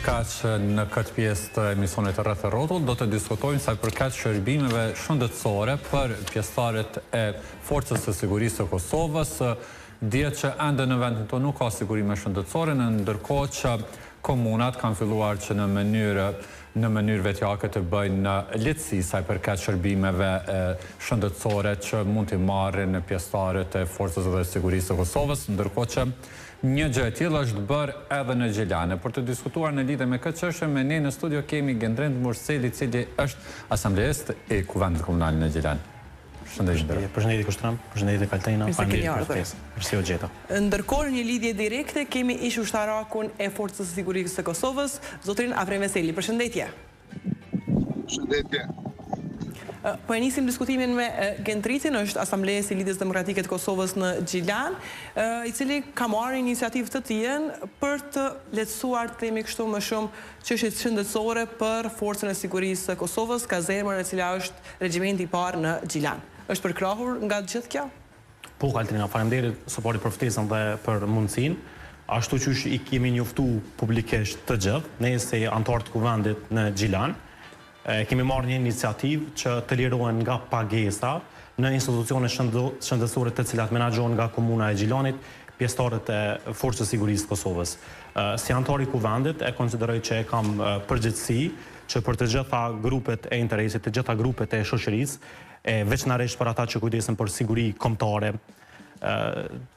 Ndërkaq në këtë pjesë të emisionit Rreth e Rrotull do të diskutojmë sa i përket shërbimeve shëndetësore për pjesëtarët e Forcës së Sigurisë së Kosovës. Dihet që ende në vendin tonë nuk ka sigurime shëndetësore, në ndërkohë që komunat kanë filluar që në mënyrë në mënyrë vetjake të bëjnë lehtësi sa i përket shërbimeve shëndetësore që mund t'i marrin pjesëtarët e Forcës dhe Sigurisë së Kosovës, ndërkohë që një gjë e tillë është bërë edhe në Gjilan. Për të diskutuar në lidhje me këtë çështje, me ne në studio kemi Gentrit Murseli, i cili është asambleist i Kuvendit Komunal në Gjilan. Përshëndetje. Përshëndetje Kushtrim, përshëndetje Kaltrina, faleminderit për ftesën. Mirë se ju gjeta. Ndërkohë në një lidhje direkte kemi ish ushtarakun e Forcës së Sigurisë së Kosovës, zotërinë Afrim Veseli. Përshëndetje. Përshëndetje. Po e nisim diskutimin me Gentritin, është asambleist i Lidhjes Demokratike të Kosovës në Gjilan, i cili ka marrë iniciativë të tijën për të lehtësuar, të themi kështu, më shumë çështjet shëndetësore për Forcën e Sigurisë së Kosovës, kazermën e cila është Regjimenti i parë në Gjilan. Është përkrahur nga të gjithë kjo? Po Kaltrina, faleminderit së pari për ftesën dhe për mundësinë. Ashtu qysh i kemi njoftu publikisht të gjithë, ne si anëtarë të Kuvendit në Gjilan, e kemi marrë një iniciativë që të lirohen nga pagesa në institucione shëndetësore të cilat menaxhohen nga Komuna e Gjilanit, pjesëtarët e Forcës së Sigurisë së Kosovës. Si anëtar i Kuvendit e konsideroj që e kam përgjegjësi që për të gjitha grupet e interesit, të gjitha grupet e shoqërisë, e veçnarisht për ata që kujdesen për siguri kombëtare,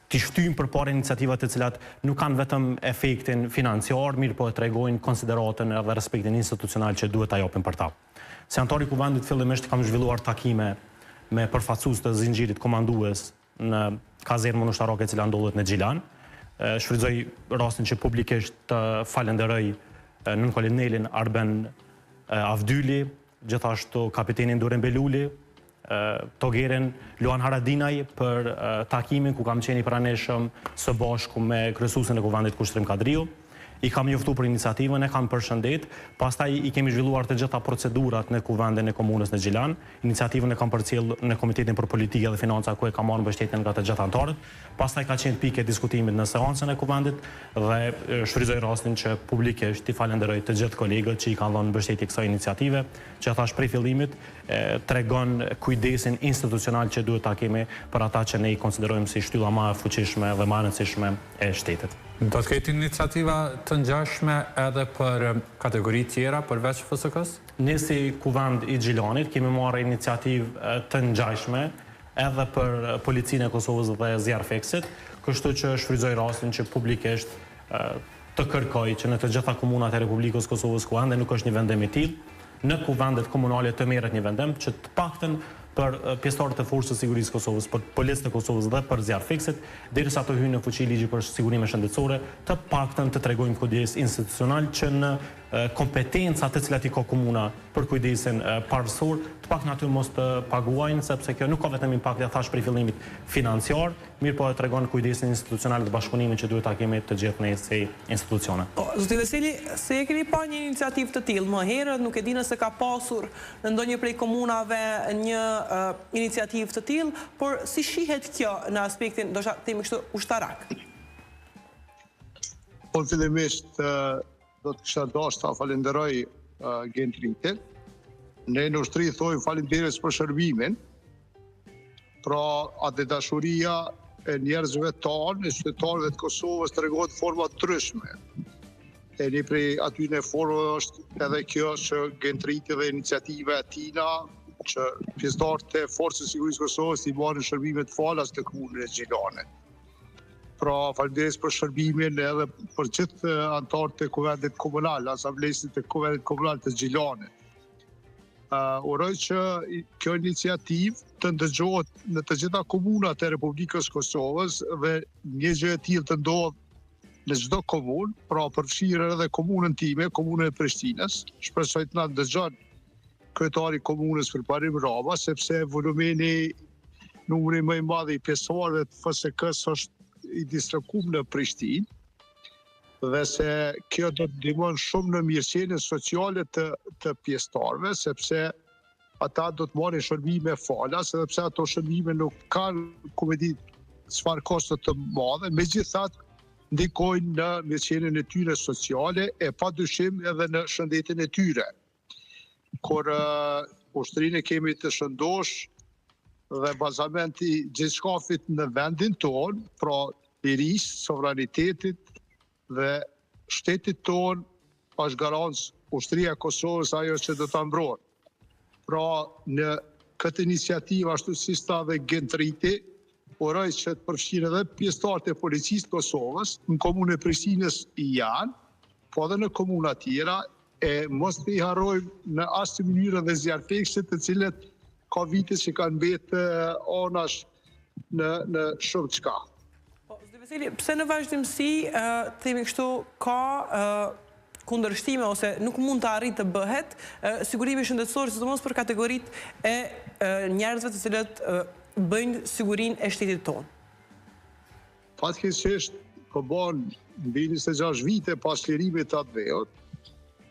t'i shtyjmë përpara iniciativat të cilat nuk kanë vetëm efektin financiar, mirëpo e tregojnë konsideratën edhe respektin institucional që duhet ta japim për ta. Si anëtar i Kuvendit fillimisht kam zhvilluar takime me përfaqësues të zinxhirit komandues në kazermën ushtarake e cila ndodhet në Gjilan. Shfrytëzoj rastin që publikisht të falënderoj nënkolonelin Arben Avdyli, gjithashtu kapitenin Durim Beluli, togerin Luan Haradinaj për takimin ku kam qenë i pranishëm së bashku me kryesuesin e Kuvendit Kushtrim Kadriu. I kam njoftu për iniciativën, e kanë përshëndet, pastaj i kemi zhvilluar të gjitha procedurat në Kuvendin e Komunës në Gjilan. Iniciativën e kam përcjellë në Komitetin për Politikë dhe Financa ku e kam marrë mbështetjen nga të gjithë anëtarët. Pastaj ka qenë pikë e diskutimit në seancën e Kuvendit dhe shfrytëzoj rastin që publikisht t'i falënderoj të gjithë kolegët që i kanë dhënë mbështetje kësaj iniciative, që thashë prej fillimit tregon kujdesin institucional që duhet ta kemi për ata që ne i konsiderojmë si shtylla ma e fuqishme dhe ma e rëndësishme e shtetit. Do të ketë iniciativa të ngjashme edhe për kategori tjera përveç FSK-së? Ne si Kuvend i Gjilanit kemi marrë iniciativë të ngjashme edhe për Policinë e Kosovës dhe zjarrfikësit, kështu që shfrytëzoj rastin që publikisht të kërkoj që në të gjitha komunat e Republikës së Kosovës ku ende nuk është një vendim i tillë, në kuvendet komunale të merret një vendim që të paktën për pjesëtarët e Forcës së Sigurisë së Kosovës, për policët e Kosovës dhe për zjarrfikësit, derisa të hyjë në fuqi ligji për sigurime shëndetësore, të paktën të tregojmë kujdes institucional që në kompetencat të cilat i ka komuna për kujdesin parësor, të paktën aty mos të paguajnë, sepse kjo nuk ka vetëm impakt, e thashë prej fillimit, financiar, mirëpo e tregon kujdesin institucional dhe bashkëpunimin që duhet ta kemi të gjithë ne si institucione. Po, zoti Veseli, se e keni pa një iniciativë të tillë më herët, nuk e di nëse ka pasur në ndonjë prej komunave një iniciativë të tillë, por si shihet kjo në aspektin, ndoshta themi kështu, ushtarak? Unë fillimisht do të kisha dashtë ta falënderoj Gentritin. Ne në ushtri thojmë faleminderit për shërbimin. Pra, atdhedashuria e njerëzve tanë, e qytetarëve të Kosovës tregohet në forma të ndryshme. E një prej atyne formave është edhe kjo që Gentriti dhe iniciativa e tina që pjesëtarët e Forcës së Sigurisë së Kosovës i marrin shërbimet falas në komunën e Gjilanit. Pra, faleminderit për shërbimin edhe për gjithë anëtarët e Kuvendit Komunal, asambleistët e Kuvendit Komunal të Gjilanit. Uh, uroj që kjo iniciativë të ndëgjohet në të gjitha komunat e Republikës së Kosovës dhe një gjë e tillë të ndodhë në çdo komunë, pra përfshirë edhe komunën time, komunën e Prishtinës. Shpresoj të na ndëgjon kryetari i komunës Përparim Rama, sepse volumeni numri më i madh i pjesëtarëve të FSK-së është i dislokum në Prishtinë dhe se kjo do të ndihmon shumë në mirëqenien sociale të të pjesëtarëve, sepse ata do të marrin shërbime falas, edhe pse ato shërbime nuk kanë, ku me ditë, çfarë kosto të madhe, megjithatë. ndikojnë në mirëqenien e tyre sociale e pa dyshim edhe në shëndetin e tyre. Kur ushtrinë e kemi të shëndoshë dhe bazament i gjithçkafit në vendin tonë, pra lirisë, sovranitetit dhe shtetit tonë, është garancë ushtria e Kosovës ajo që do ta mbron. Pra në këtë iniciativë ashtu siç tha dhe Gentriti, uroj që të përfshihen edhe pjesëtarët e policisë të Kosovës, në komunën e Prishtinës janë, po edhe në komuna tjera, e mos t'i harrojmë në asnjë mënyrë edhe zjarrfikësit të cilët ka vite që kanë mbetë anash në në shumë çka. Po, zoti Veseli, pse në vazhdimësi, themi kështu, ka kundërshtime ose nuk mund të arrijë të bëhet sigurimi shëndetësor, sidomos për kategoritë e njerëzve të cilët bëjnë sigurinë e shtetit tonë? Fatkeqësisht, po bën mbi 26 vite pas lirimit të atdheut,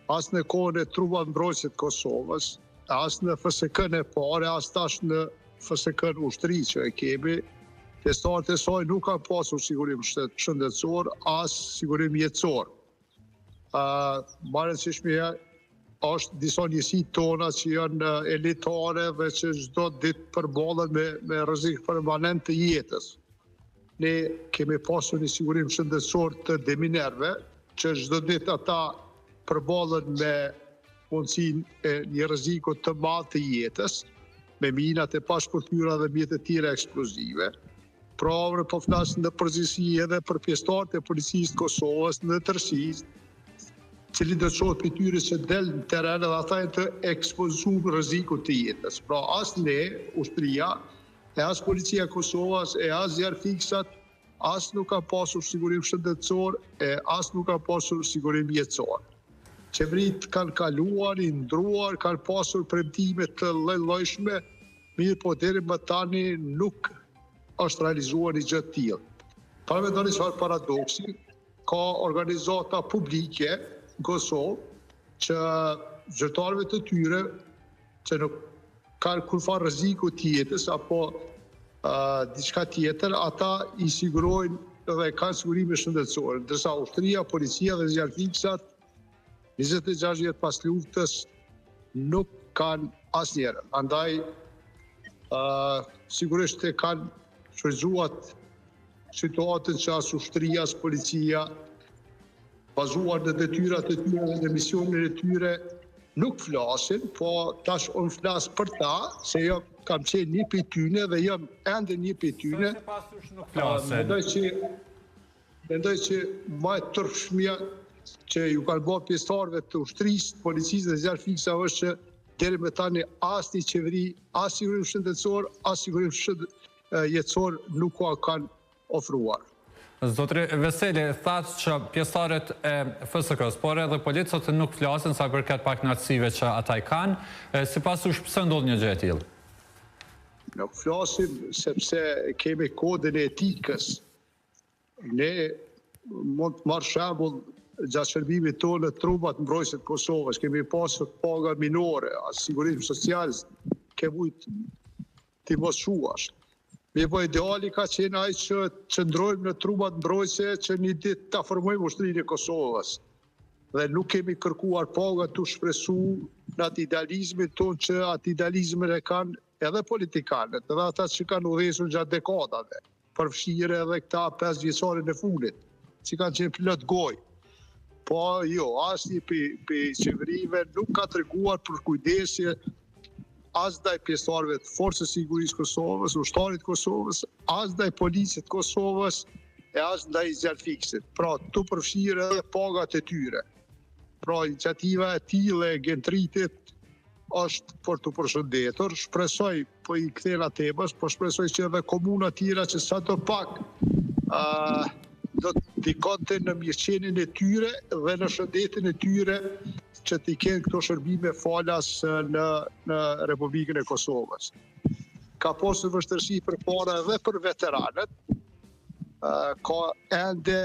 as në kohën e trupave mbrojtëse të Kosovës, as në FSK-në e parë, as tash në FSK-në ushtri që e kemi, pjesëtarët e saj nuk kanë pasur sigurim shëndetësor, as sigurim jetësor. Ma e rëndësishmja është disa njësi tona që janë elitare dhe që çdo ditë përballen me, me rrezik permanent të jetës. Ne kemi pasur një sigurim shëndetësor të deminerëve, që çdo ditë ata përballen me mundësinë e një rreziku të madh të jetës, me minat e pashpërthyera dhe mjete tjera eksplozive. Pra, unë po flas në përgjithësi edhe për pjesëtarët e policisë të Kosovës në tërësi, cilido qoftë prej tyre që del në terren edhe ata janë të ekspozuar rrezikut të jetës. Pra, as ne, ushtria, e as policia e Kosovës, e as zjarrfikësat, as nuk ka pasur sigurim shëndetësor, e as nuk ka pasur sigurim jetësor. Qeveritë kanë kaluar, i ndruar, kanë pasur premtime të lloj-llojshme, mirëpo deri më tani nuk është realizuar një gjë e tillë. Paramendoni çfarë paradoksi, ka organizata publike në Kosovë që zyrtarëve të tyre që nuk kanë kurrfarë rreziku të jetës apo diçka tjetër, ata i sigurojnë dhe kanë sigurime shëndetësore, ndërsa ushtria, policia dhe zjarrfikësat 26 vjet pas luftës nuk kanë asnjërën. Andaj, sigurisht e kanë shfrytëzuar situatën që as ushtria, as policia, bazuar në detyrat e tyre dhe në misionin e tyre, nuk flasin, po tash unë flas për ta, se jo kam qenë një prej tyne dhe jam ende një prej tyne. Sipas jush nuk flasin? Mendoj që, mendoj që ma e turpshmja që ju kanë bërë pjesëtarëve të ushtrisë, policisë dhe zjarrfikësave është që deri më tani asnjë qeveri, as sigurim shëndetësor, as sigurim jetësor nuk ua kanë ofruar. Zotri Veseli, thatë që pjesëtarët e FSK-së, por edhe policët nuk flasin sa i përket pakënaqësive që ata i kanë. Sipas jush pse ndodh një gjë e tillë? Nuk flasim sepse kemi kodin e etikës. Ne mund të marr shembull gjatë shërbimit tonë në trupat mbrojtëse të Kosovës, kemi pasur paga minore, as sigurim social, ke mujt t'i mos quash. Mirëpo ideali ka qenë ai që të qëndrojmë në trupat mbrojtëse që një ditë ta formojmë ushtrinë e Kosovës. Dhe nuk kemi kërkuar paga tu shpresu në atë idealizmin tonë që atë idealizmin e kanë edhe politikanët, edhe ata që kanë udhëhequr gjatë dekadave. përfshirë edhe këta 5 vjeçarin e fundit, që kanë qenë plot gojë. Po jo, asnjë prej qeverive nuk ka treguar përkujdesje as ndaj pjesëtarëve të Forcës së Sigurisë Kosovës, ushtarit të Kosovës, as ndaj policit të Kosovës e as ndaj zjarrfikësit. Pra, tu përfshirë edhe pagat e tyre. Pra, iniciativa e tillë e Gentritit është për t'u përshëndetur. Shpresoj, po i kthehna temës, po shpresoj që edhe komuna tjera që sado pak uh, do të ndikonte në mirëqenien e tyre dhe në shëndetin e tyre që t'i kenë këto shërbime falas në, në Republikën e Kosovës. Ka pasur vështirësi përpara edhe për veteranët, ka ende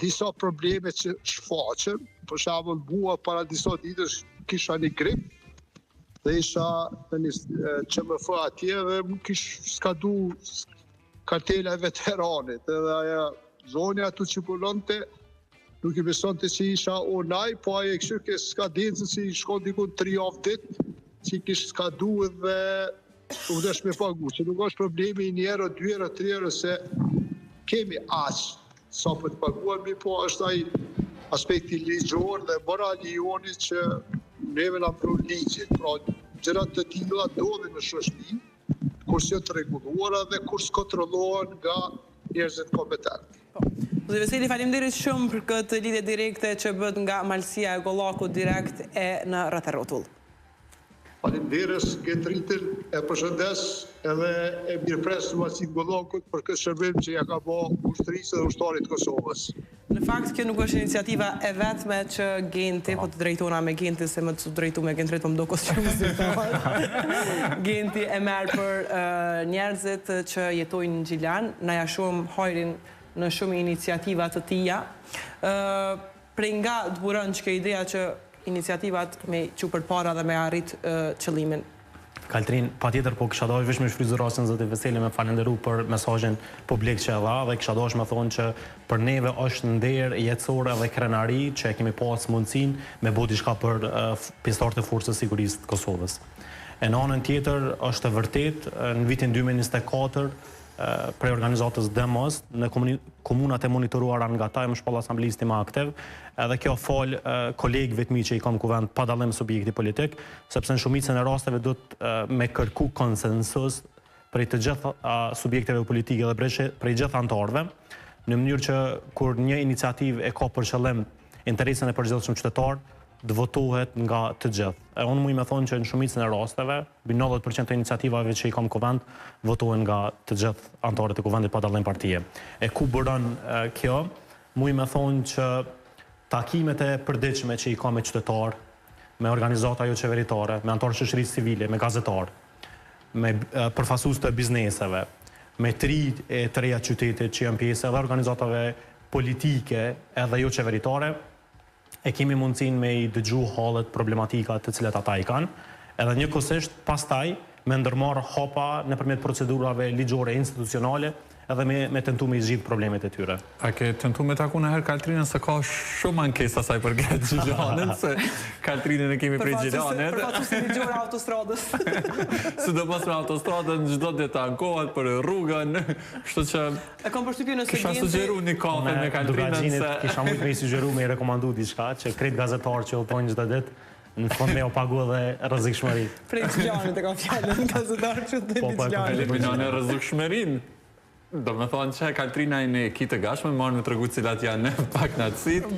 disa probleme që shfaqen, për shembull mua para disa ditësh kisha një grip dhe isha në një QMF atje dhe më kish skadu kartela e veteranit edhe aja. zonja aty që punonte, nuk i besonte që isha unë ai, po ai e kqyrke skadencën që i shkon dikun 3 javë ditë, që i kish skadu dhe u desh me pagu, që nuk është problemi një euro, 2 euro, 3 euro, se kemi aq sa për të paguar, mirëpo është ai aspekti ligjor dhe moral i joni që neve na mbron ligji. Pra, gjëra të tilla ndodhin në shoqëri, kur s'janë të rregulluara dhe kur s'kontrollohen nga njerëzit kompetentë. Po. Zoti Veseli, faleminderit shumë për këtë lidhje direkte që bëtë nga Malësia e Gollakut direkt e në Rreth e Rrotull. Faleminderit Gentritin, e përshëndes edhe e mirëpres në Malësi të Gollakut për këtë shërbim që ia ka bo ushtrisë dhe ushtarit të Kosovës. Në fakt kjo nuk është iniciativa e vetme që Genti, po të drejtona me Gentin se me të drejtu me Gentrit po më doket shumë zyrtar. Genti e merr për njerëzit që jetojnë në Gjilan, na ja shohim hajrin në shumë iniciativa të tija. Prej nga të buron qekjo ideja që iniciativat me çu përpara dhe me arrit qëllimin? Kaltrin, patjetër po kisha dashur veç me shfrytëzu rastin zoti Veseli me falenderu për mesazhin publik që e dha dhe kisha dashur me thonë që për neve është nder jetësor edhe krenari që e kemi pas mundësinë me bo diçka për pjesëtarët e Forcës së Sigurisë të Kosovës. E në anën tjetër është e vërtetë në vitin 2024 prej organizatës Demos në komunat e monitoruara nga ta jam shpall asambleisti më aktiv, edhe kjo falë kolegëve të mi që i kam n'kuvend pa dallim subjekti politik, sepse në shumicën e rasteve duhet me kërku konsensus prej të gjitha subjekteve politike dhe prej gjithë anëtarëve, në mënyrë që kur një iniciativë e ka për qëllim interesin e përgjithshëm qytetar, të votohet nga të gjithë. E unë muj me thonë që në shumicën e rasteve, mbi 90% të iniciativave që i kam n'kuvend, votohen nga të gjithë anëtarët e kuvendit pa dallim partie. E ku buron kjo? Muj me thonë që takimet e përditshme që i kam me qytetarë, me organizata joqeveritare, me anëtarë shoqërisë civile, me gazetarë, me përfaqësues të bizneseve, me të rinj e të reja të qytetit që janë pjesë edhe organizatave politike edhe joqeveritare, e kemi mundësinë me i dëgju hallet, problematikat të cilat ata i kanë, edhe njëkohësisht pastaj me ndërmarrë hapa nëpërmjet procedurave ligjore e institucionale edhe me me tentu me i zgjidhë problemet e tyre. A ke tentu me taku najherë Kaltrinën se ka shumë ankesa sa i përket Gjilanit, se Kaltrinën e kemi prej Gjilanit. Përfaqësuesi ligjor i autostradës. Sidomos me autostradën çdo ditë ankohet për rrugën, kështu që E kam përshtypjen nëse Kisha sugjeru një kafe me Kaltrinën se... Kisha mujtë me i sugjeru, me i rekomandu diçka, që krejt gazetarët që udhëtojnë çdo ditë, në fund me u pagu edhe rrezikshmëritë. Prej Gjilanit e kam fjalën, gazetarët që udhëtojnë po, po, Gjilanit. Eliminon rrezikshmërinë. Do me thonë që Kaltrina i ne ki të gatshme, marrë me tregu cilat janë pakënaqësitë.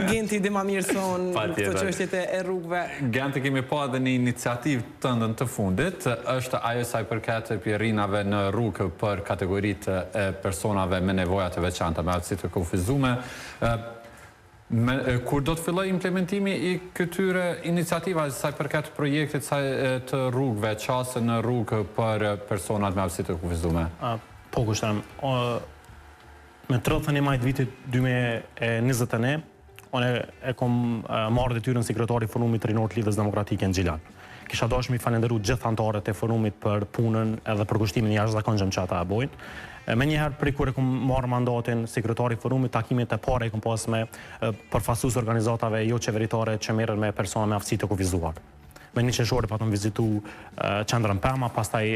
Genti di ma mirë se unë këto çështjet e rrugëve. Genti kemi pa edhe një iniciativë tëndën të fundit është ajo sa i përket pjerrinave në rrugë për kategoritë e personave me nevoja të veçanta, me aftësi të kufizume. Kur do të fillojë implementimi i këtyre iniciativave sa i përket projektit sa të rrugëve, qasje në rrugë për personat me aftësi të kufizume? Po, Kushtrim. Me 31 maj të vitit 2021, Unë e kom marrë detyrën si kryetar i Forumit Rinor të Lidhjes Demokratike në Gjilan. Kisha dashur me i falënderu gjithë anëtarët e forumit për punën edhe përkushtimin e jashtëzakonshëm që ata e bojnë. Menjëherë prej kur e kom marrë mandatin si kryetar i forumit, takimet e para i kom pas me përfaqësues të organizatave joqeveritare që merren me persona me aftësi të kufizuar. Me një qershor e patëm vizitu qendrën Pema, pastaj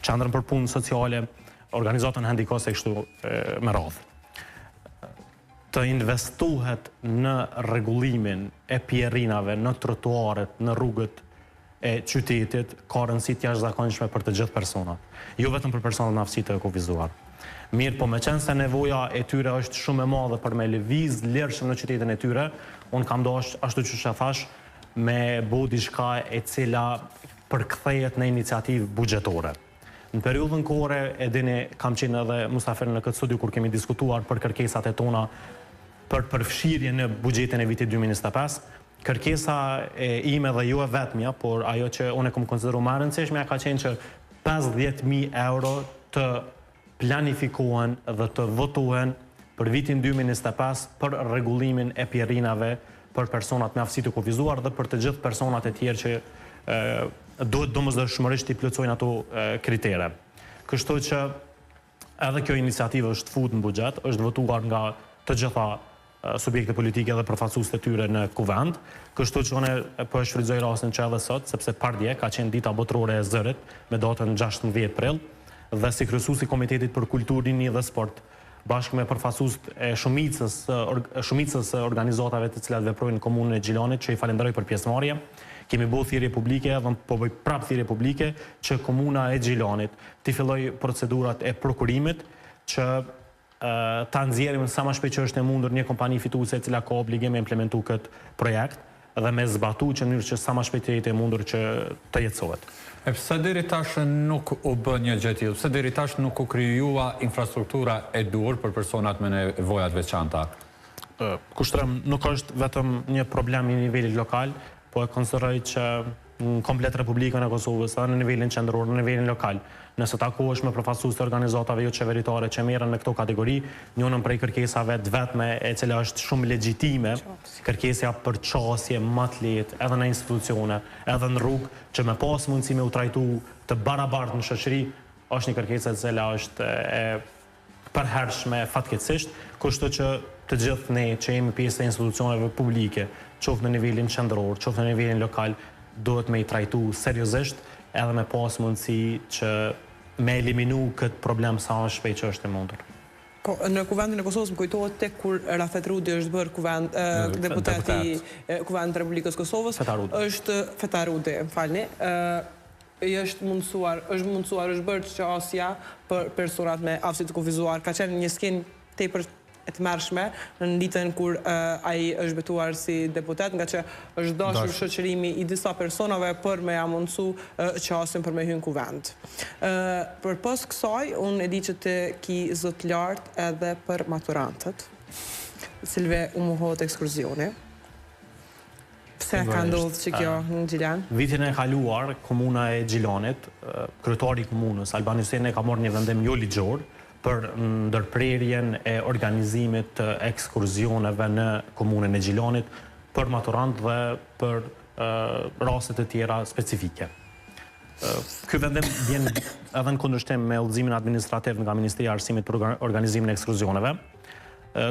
qendrën për punë sociale, organizatën Handikos e kështu me radhë. Të investohet në rregullimin e pjerrinave në trotuaret, në rrugët e qytetit ka rëndësi të jashtëzakonshme për të gjithë personat, jo vetëm për personat me aftësi të kufizuar. Mirëpo, meqenëse nevoja e tyre është shumë e madhe për me lëviz lirshëm në qytetin e tyre, unë kam dashtë, ashtu qysh e thashë, me bo diçka e cila përkthehet në iniciativë buxhetore. Në periudhën kohore, e dini, kam qenë edhe musafir në këtë studio kur kemi diskutuar për kërkesat e tona për përfshirje në buxhetin e vitit 2025. Kërkesa e ime dhe jo e vetmja, por ajo që unë e kam konsideru më e rëndësishmja ka qenë që 50.000 euro të planifikohen dhe të votohen për vitin 2025 për rregullimin e pjerrinave për personat me aftësi të kufizuar dhe për të gjithë personat e tjerë që duhet domosdoshmërisht t'i plotësojnë ato kritere. Kështu që. Edhe kjo iniciativë është fut në buxhet, është votuar nga të gjitha subjekte politike dhe përfaqësuesit e tyre në Kuvend. Kështu që unë po e shfrytëzoj rastin që edhe sot, sepse pardje ka qenë dita botërore e zërit me datën 16 prill dhe si kryesues i Komitetit për Kulturë, Rini dhe Sport, bashkë me përfaqësuesit e shumicës shumicës së organizatave të cilat veprojnë në komunën e Gjilanit që i falenderoj për pjesëmarrje, kemi bo thirrje publike dhe po bëj prapë thirrje publike që komuna e Gjilanit t'i fillojë procedurat e prokurimit që ta nxjerrim sa më shpejt që është e mundur një kompani fituese e cila ka obligim me implementu këtë projekt dhe me zbatu që në mënyrë që sa më shpejt të jetë e mundur që të jetësohet. E pse deri tash nuk u bë një gjë e tillë? Pse deri tash nuk u krijua infrastruktura e duhur për personat me nevoja të veçanta? Kushtrim, nuk është vetëm një problem i nivelit lokal, po e konsideroj që në komplet Republikën e Kosovës, edhe në nivelin qendror, në nivelin lokal. Nëse takohesh me përfaqësues të organizatave joqeveritare që merren me këto kategori, njënën prej kërkesave të vetme e cila është shumë legjitime, kërkesa për qasje më të lehtë edhe në institucione, edhe në rrugë, që me pas mundësi me u trajtu të barabartë në shoqëri, është një kërkesë e cila është e përhershme fatkeqësisht, kështu që të gjithë ne që jemi pjesë e institucioneve publike, qoftë në nivelin qendror, qoftë në nivelin lokal, duhet me i trajtu seriozisht edhe me pas mundësi që me eliminu këtë problem sa më shpejt që është e mundur. Po, në Kuvendin e Kosovës më kujtohet tek kur Rafet Rudi është bërë kuvend, deputet i Kuvendit të Republikës së Kosovës, është Feta Rudi, më falni, i është mundësuar, është mundësuar, është bërë qasja për personat me aftësi të kufizuar. Ka qenë një skenë tepër e tmerrshme në ditën kur ai është betuar si deputet, ngaqë është dashur shoqërimi i disa personave për me ia mundësu qasjen për me hy në Kuvend. Përpos kësaj, unë e di që ti ki zë të lartë edhe për maturantët, të cilëve u mohohet ekskurzioni. Pse ka ndodhur që kjo në Gjilan? Vitin e kaluar, komuna e Gjilanit, kryetari i komunës, Alban Hyseni ka marrë një vendim jo ligjor për ndërprerjen e organizimit të ekskurzioneve në komunën e Gjilanit për maturantë dhe për raste të tjera specifike. Ky vendim vjen edhe në kundërshtim me udhëzimin administrativ nga Ministria e Arsimit për organizimin e ekskurzioneve.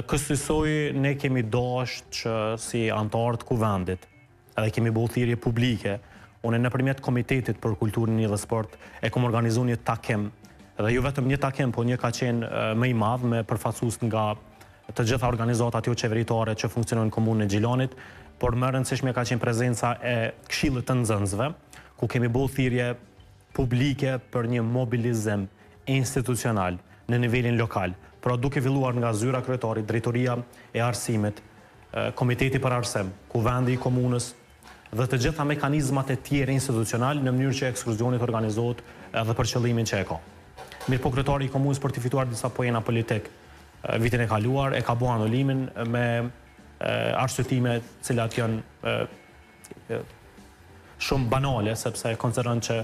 Kësisoj ne kemi dashtë që si anëtarë të Kuvendit, edhe kemi bo thirrje publike, unë nëpërmjet Komitetit për Kulturë, Rini dhe Sport e kom organizu një takim, dhe jo vetëm një takim, po një ka qenë më i madh me përfaqësues nga të gjitha organizatat joqeveritare që funksionojnë në komunën e Gjilanit, por më e rëndësishmja ka qenë prezenca e Këshillit të Nxënësve, ku kemi bo thirrje publike për një mobilizim institucional në nivelin lokal, pra duke filluar nga zyra e kryetarit, drejtoria e arsimit, komiteti për arsim, kuvendi i komunës dhe të gjitha mekanizmat e tjerë institucional në mënyrë që ekskurzioni të organizohet edhe për qëllimin që e ka. Mirëpo kryetari i komunës për të fituar disa poena politik vitin e kaluar e ka bo anulimin me arsyetime të cilat janë shumë banale, sepse konsideron që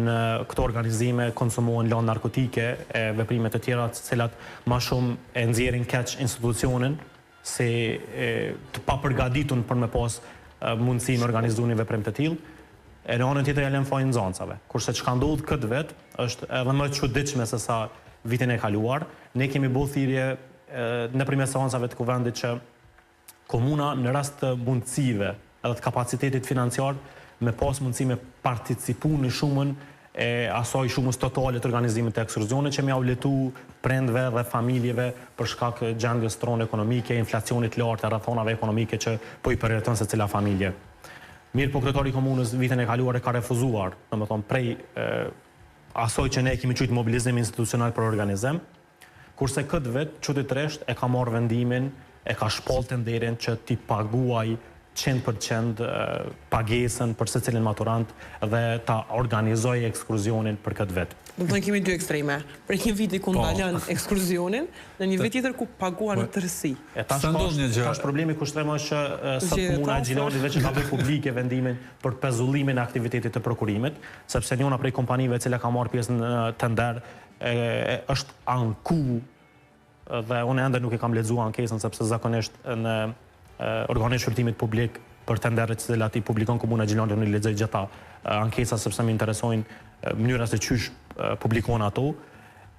në këto organizime konsumohen lëndë narkotike e veprime të tjera të cilat ma shumë e nxjerrin keq institucionin si të papërgatitun për me pas mundësi me organizu një veprim të tillë, e në anën tjetër ja lënë fajin nxënësave. Kurse çka ndodh këtë vit është edhe më e çuditshme se sa vitin e kaluar. Ne kemi bo thirrje nëpërmjet seancave të Kuvendit që Komuna në rast të mundësive edhe të kapacitetit financiar me pas mundësi me participu në shumën e asaj shumës totale të organizimit të ekskurzionit që me jau lehtu prindve dhe familjeve për shkak gjendjes tonë ekonomike, inflacionit të lartë e rrethanave ekonomike që po i përjeton secila familje. Mirëpo kryetari i komunës vitin e kaluar e ka refuzuar, domethënë prej asaj që ne e kemi quajtur mobilizim institucional për organizim, Kurse këtë vit, çuditërisht, e ka marrë vendimin, e ka shpallë tenderin që t'i paguajë 100% pagesën për secilin maturant dhe ta organizojë ekskurzionin për këtë vit. Domethënë kemi dy ekstreme, prej një viti ku ndalon ekskurzionin, në një vit tjetër ku paguan në tërësi. E tash tash problemi Kushtrim është që sot komuna e Gjilanit veç e ka bërë publike vendimin për pezullimin e aktivitetit të prokurimit, sepse njëra prej kompanive e cila ka marrë pjesë në tender e është anku dhe unë ende nuk e kam lexuar ankesën sepse zakonisht në organin e shqyrtimit publik për tenderët të cilat i publikon komuna e Gjilanit unë i lexoj gjitha ankesat sepse më interesojnë mënyra se qysh publikohen ato.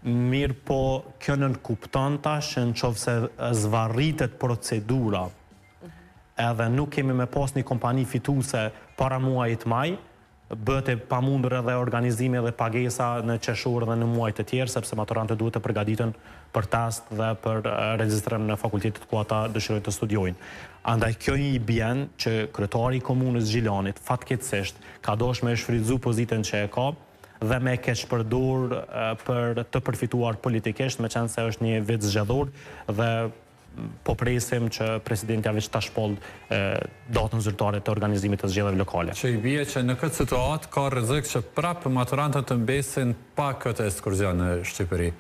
Mirëpo, kjo nënkupton tash që në qoftë se zvarritet procedura edhe nuk kemi me pas një kompani fituese para muajit maj, bëhet e pamundur edhe organizimi edhe pagesa në qershor dhe në muaj të tjerë, sepse maturantët duhet të përgatiten për test dhe për regjistrim në fakultetet ku ata dëshirojnë të studiojnë. Andaj kjo i bjen që kryetari i komunës Gjilanit fatkeqësisht ka dashur me e shfrytëzu pozitën që e ka dhe me e keqpërdor për të përfituar politikisht, meqenëse është një vit zgjedhor dhe po presim që presidentja veç ta shpall datën zyrtare të organizimit të zgjedhjeve lokale. Që i bie që në këtë situatë ka rrezik që prapë maturantët të mbesin pa këtë ekskurzion në Shqipëri.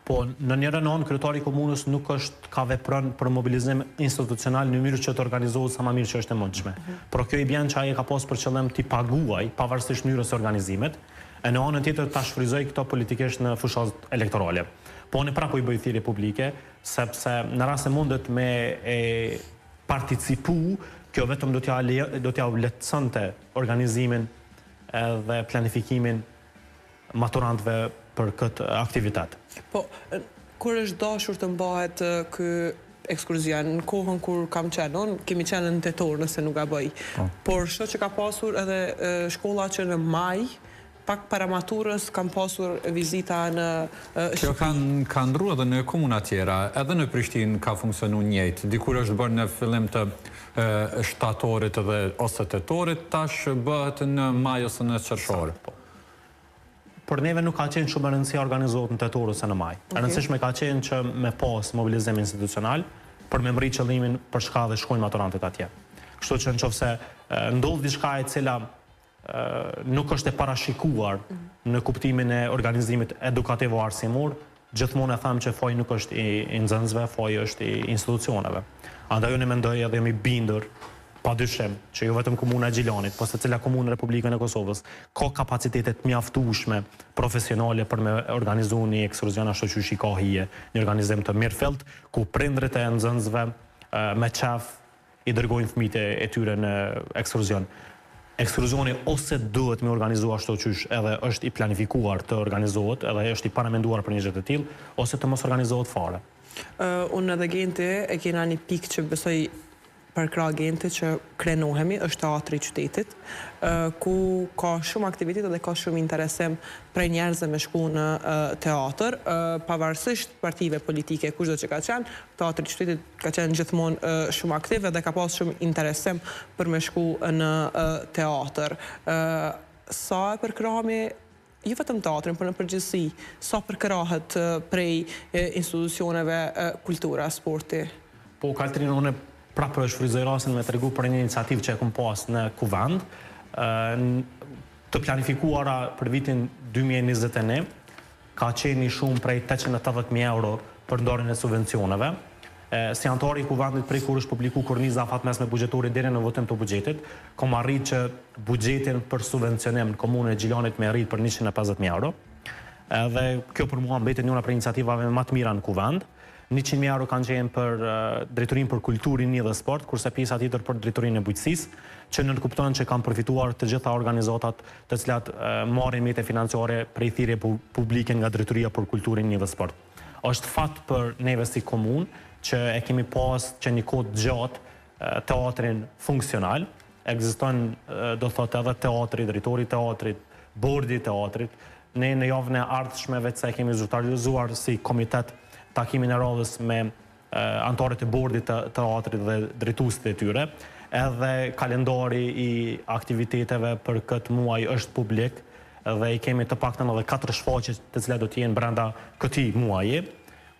Po, në njërën anë kryetari i komunës nuk është ka vepron për mobilizim institucional në mënyrë që të organizohet sa ma mirë që është e mundshme. Pra kjo i bjen që ai e ka pas për qëllim t'i paguaj pavarësisht mënyrës së organizimit, e në anën tjetër ta shfrytëzojë këtë politikisht në fushatë elektorale. Po unë prapë po i bëj thirrje publike sepse në rast se mundet me e participu, kjo vetëm do t'ja do t'ja lehtësonte organizimin edhe planifikimin maturantëve për këtë aktivitet. Po, kur është dashur të mbahet ky ekskurzion, në kohën kur kam qenë unë, kemi qenë në tetor nëse nuk gaboj. Po. Por shoh që ka pasur edhe shkolla që në maj Pak para maturës kam pasur vizita në Shqipëri. Kjo ka ka ndrru edhe në komuna tjera, edhe në Prishtinë ka funksionu njëjtë, dikur është bërë në fillim të shtatorit edhe ose tetorit, tash bëhet në maj ose në qershor. Po. Për neve nuk ka qenë shumë e rëndësi a organizohet në tetor ose në maj. E rëndësishme ka qenë që me pas mobilizim institucional për me mrri qëllimin për çka dhe shkojnë maturantët atje. Kështu që në qoftë se ndodh diçka e cila nuk është e parashikuar në kuptimin e organizimit edukativo-arsimor, gjithmonë e them që faji nuk është i, i nxënësve, faji është i institucioneve. Andaj unë mendoj edhe jam i bindur pa dyshim që jo vetëm komuna e Gjilanit, po secila komunë në Republikën e Kosovës ka kapacitete të mjaftueshme profesionale për me organizu një ekskurzion ashtu qysh i ka hije, një organizim të mirëfillt, ku prindërit e nxënësve me qef i dërgojnë fëmijët e tyre në ekskurzion. Ekskurzioni ose duhet me organizu ashtu qysh edhe është i planifikuar të organizohet edhe është i paramenduar për një gjë të tillë, ose të mos organizohet fare. Unë edhe Genti e kena një pikë që besoj përkrah Genti që krenohemi, është teatri i qytetit, ku ka shumë aktivitete dhe ka shumë interesim prej njerëzve me shku në teatër, pavarësisht partive politike, kushdo që ka qenë, teatri i qytetit Ka qenë gjithmonë shumë aktiv edhe ka pas shumë interesim për me shku në teatër. Sa e përkrahmi jo vetëm teatrin, por në përgjithësi, sa përkrahet prej institucioneve kultura, sporti? Po, Kaltrinë, unë prapë po e shfrytëzoj rastin me tregu për një iniciativë që e kom pas në Kuvend, të planifikuara për vitin 2021, Ka qenë një shumë prej 880.000 euro për ndarjen e subvencioneve. Si anëtar i Kuvendit prej kur është publiku korniza afatmesme buxhetore deri në votim të buxhetit, kom arrit që buxhetin për subvencionim në komunën e Gjilanit me rrit për 150.000 euro. Edhe kjo për mua mbetet njëra prej iniciativave më të mira në Kuvend. 100.000 euro kanë qenë për Drejtorinë për Kulturë, Rini dhe Sport, kurse pjesa tjetër për Drejtorinë e Bujqësisë, që nënkupton që kanë përfituar të gjitha organizatat të cilat marrin mjete financiare prej thirrje publike nga Drejtoria për Kulturë, Rini dhe Sport. Është fat për neve si komunë që e kemi pas që një kohë të gjatë teatrin funksional, ekziston do thotë edhe teatri, drejtori i teatrit, bordi i teatrit. Ne në javën e ardhshme veç se e kemi zyrtarizuar si komitet takimin e radhës me anëtarët e bordit të teatrit dhe drejtuesit e tyre. Edhe kalendari i aktiviteteve për këtë muaj është publik dhe i kemi të paktën edhe katër shfaqje të cilat do të jenë brenda këtij muaji.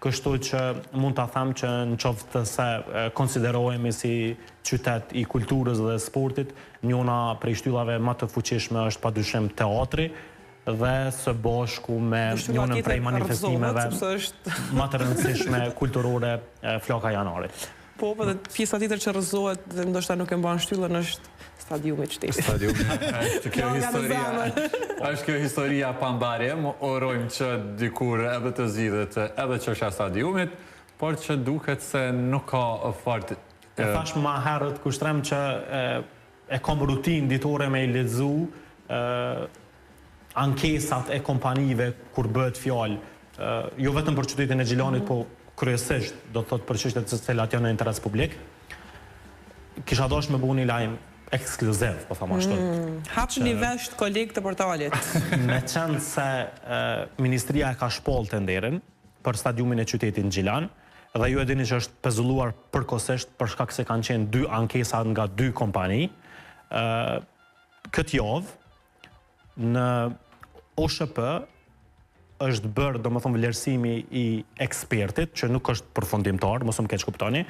Kështu që mund ta them që në qoftë se konsiderohemi si qytet i kulturës dhe sportit, njona prej shtyllave më të fuqishme është padyshim teatri dhe së bashku me njënën prej manifestimeve më të rëndësishme kulturore Flaka e Janarit. Po, po dhe pjesa tjetër që rrëzohet dhe ndoshta nuk e mban shtyllën është stadiumi i qytetit. Stadiumi, është kjo historia. Është kjo historia pa mbarim, urojmë që dikur edhe të zgjidhet edhe çështja e stadiumit, por që duket se nuk ka fort E thash ma herët Kushtrim që e kam rutinë ditore me i lexu ankesat e kompanive kur bëhet fjalë. jo vetëm për qytetin e Gjilanit, po kryesisht, do të thotë për çështjet të cilat janë në interes publik. Kisha dashur me bu një lajm ekskluziv, po them ashtu. Mm, hapni vesht kolegë të portalit. Meqenëse ministria e ka shpallë tenderin për stadiumin e qytetit në Gjilan, dhe ju e dini që është pezulluar përkohësisht për shkak se kanë qenë dy ankesa nga dy kompani, këtë javë Në OSHP është bërë, domethënë, vlerësimi i ekspertit, që nuk është përfundimtar, mos më keqkuptoni.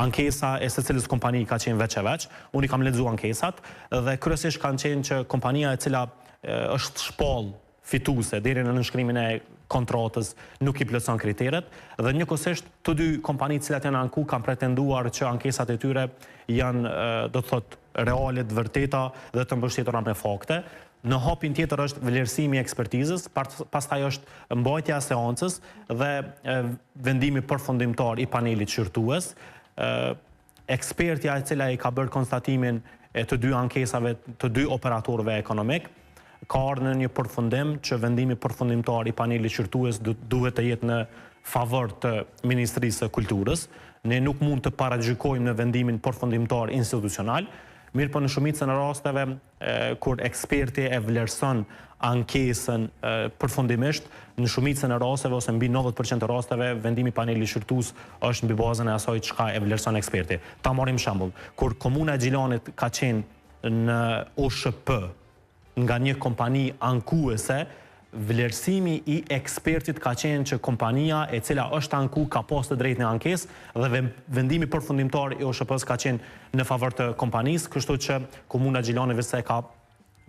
Ankesa e secilës kompani ka qenë veç e veç. Unë i kam lexu ankesat dhe kryesisht kanë qenë që kompania e cila është shpall fituese deri në nënshkrimin e kontratës nuk i plotëson kriteret dhe njëkohësisht të dy kompanitë të cilat janë anku kanë pretenduar që ankesat e tyre janë do të thotë reale, të vërteta dhe të mbështetura me fakte. Në hapin tjetër është vlerësimi i ekspertizës, pastaj është mbajtja e seancës dhe vendimi përfundimtar i panelit shqyrtues. Ekspertja e cila i ka bërë konstatimin e të dy ankesave të dy operatorëve ekonomik, ka ardhur në një përfundim që vendimi përfundimtar i panelit shqyrtues duhet të jetë në favor të Ministrisë së Kulturës. Ne nuk mund të paragjykojmë në vendimin përfundimtar institucional, mirëpo në shumicën e rasteve kur eksperti e vlerëson ankesën përfundimisht, në shumicën e rasteve ose mbi 90% të rasteve vendimi i panelit shqyrtues është mbi bazën e asaj çka e vlerëson eksperti. Ta marrim shembull, kur komuna e Gjilanit ka qenë në OSHP, nga një kompani ankuese, vlerësimi i ekspertit ka qenë që kompania e cila është anku ka pas të drejtë në ankesë dhe vendimi përfundimtar i OSHP-së ka qenë në favor të kompanisë, kështu që Komuna e Gjilanit veçse e ka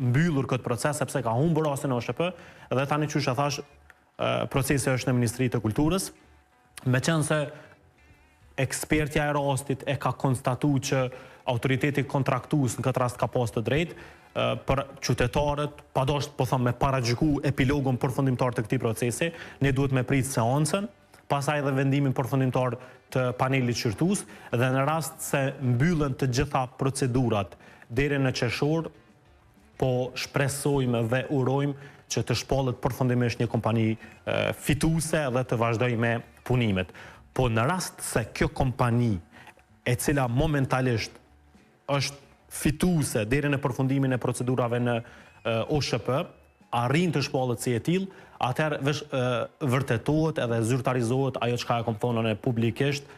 mbyllur këtë proces sepse ka humbur rastin në OSHP dhe tani qysh e thash procesi është në Ministri të Kulturës. Meqenëse ekspertja e rastit e ka konstatu që autoriteti kontraktues në këtë rast ka pas të drejtë, për qytetarët, pa dashtë, po them, me paragjyku epilogun përfundimtar të këtij procesi, ne duhet me prit seancën, pastaj edhe vendimin përfundimtar të panelit shqyrtues dhe në rast se mbyllen të gjitha procedurat deri në qershor, Po shpresojmë dhe urojmë që të shpallet përfundimisht një kompani fituese dhe të vazhdojë me punimet. Po në rast se kjo kompani e cila momentalisht është fituese deri në përfundimin e procedurave në OSHP, arrin të shpallet si e tillë, atëherë veç vërtetohet edhe zyrtarizohet ajo çka e kom thonë unë publikisht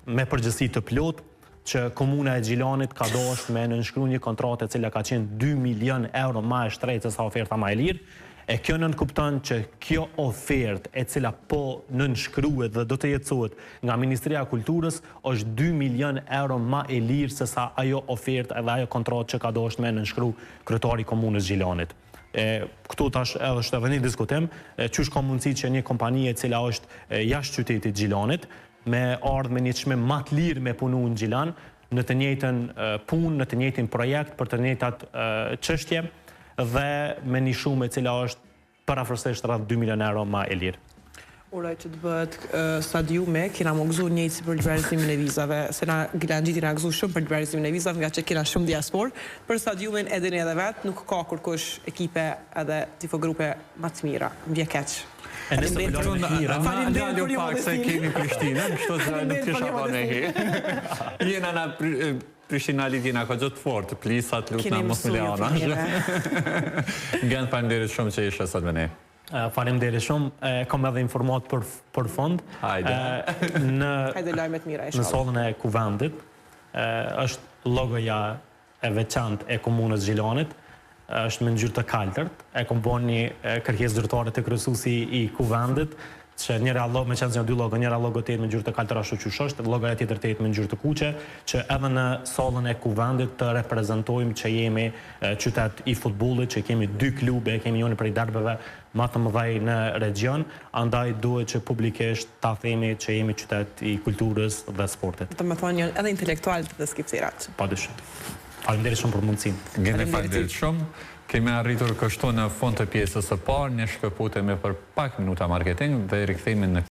me përgjegjësi të plotë që komuna e Gjilanit ka dashtë me nënshkru një kontratë e cila ka qenë 2 milion euro ma e shtrejtë se sa oferta ma e lirë, e kjo nënkupton që kjo ofertë e cila po nënshkruhet dhe do të jetësohet nga Ministria e Kulturës është 2 milion euro ma e lirë se sa ajo ofertë edhe ajo kontratë që ka dashtë me nënshkru kryetari i komunës Gjilanit. E këtu tash edhe është edhe një diskutim, qysh ka mundësi që një kompani e cila është jashtë qytetit Gjilanit, me ardhë me një çmim ma të lirë me punu në Gjilan, në të njëjtën punë, në të njëjtin projekt, për të njëjtat çështje dhe me një shumë e cila është përafërsisht rreth 2 milion euro ma e lirë. Uroj që të bëhet stadiumi, kena m'u gëzu njëjtë si për liberalizimin e vizave, se na Gjilanxhit jena gëzu shumë për liberalizimin e vizave, ngaqë kena shumë diasporë, për stadiumin e dini edhe vetë, nuk ka kurkush ekipe edhe tifo grupe ma të mira, më vjen keq. E nëse më lajme të mira, Faleminderit për pak se kemi Prishtinën, kështu që nuk kisha pa me hi. Jena na Prishtina jena ka gjithë të fortë, plisa të lutna mos me leana. Gent, faleminderit shumë që ishe sot me ne. Faleminderit shumë, kam edhe informatë për për fund. Hajde. Në Hajde lajme të mira, inshallah. Në sallën e Kuvendit është logoja e veçantë e Komunës Gjilanit, është me ngjyrë të kaltërt. E kom bo një kërkesë zyrtare te kryesuesi i Kuvendit, që njëra logo, meqenëse janë dy logo, njëra logo të jetë me ngjyrë të kaltër ashtu qysh është, logoja tjetër të jetë me ngjyrë të kuqe, që edhe në sallën e Kuvendit të reprezentojmë që jemi qytet i futbollit, që kemi dy klube, kemi njërin prej derbeve ma të mëdhej në regjion, andaj duhet që publikisht ta themi që jemi qytet i kulturës dhe sportit. Domethënë janë edhe intelektualët dhe skifterat. Padyshim. Faleminderit shumë për mundësinë. Genti faleminderit shumë. Kemi arritur kështu në fund të pjesës së parë, ne shkëputemi për pak minuta marketing dhe rikthehemi në.